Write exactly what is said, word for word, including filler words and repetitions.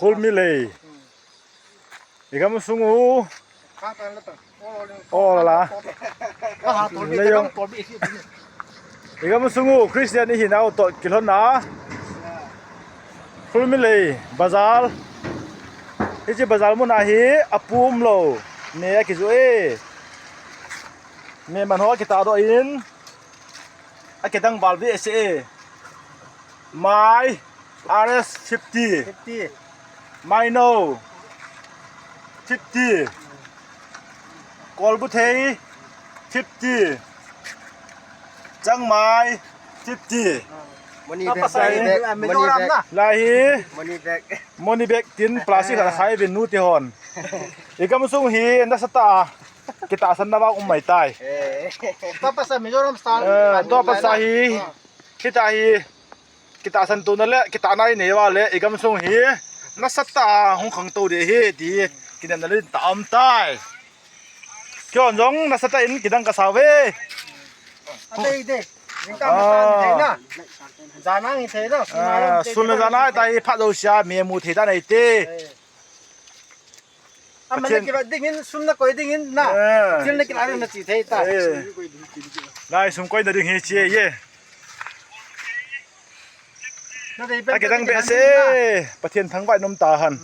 Khulmilei. Igam sung u. Ola. Igam sung u Christian ihinau toh kilhonna. Khulmilei bazar. Hiche bazar muna hi apu umlou. Me akijoh e. Me man ho akitahdoh in. Akidang val behseh e. Mai, R S fifty. Fifty. Maino, fifty. Kolbuthei, fifty. Changmai, fifty. Money bag, money bag, money bag. Lai hi. Money bag. Money bag tin plastic khat akhai uvin nu te hon. Igam sung hi nasatah a kitahsan na vang um mai tai. Tua pasal Mizoram style. Tua pasal hi, hita hi kitahsan tona le kitahna inei uva le igam sung hi nasatah a hung khangtou ding ahi ti kinepna le tah aum tai. Keiho jong nasatah in kidang kasa uve. Adei dei. Jingkah masa ni thei na. Jana ni thei na. Sun le jana tai phat jousea mi mu thei dan ahi te. Amani kivat dingin, sum nakoi dingin na. Thil nakilah na chi thei ta. Lai sum koina ding hi chi e. Akidang behseh. Pathen thangvah in um tahen.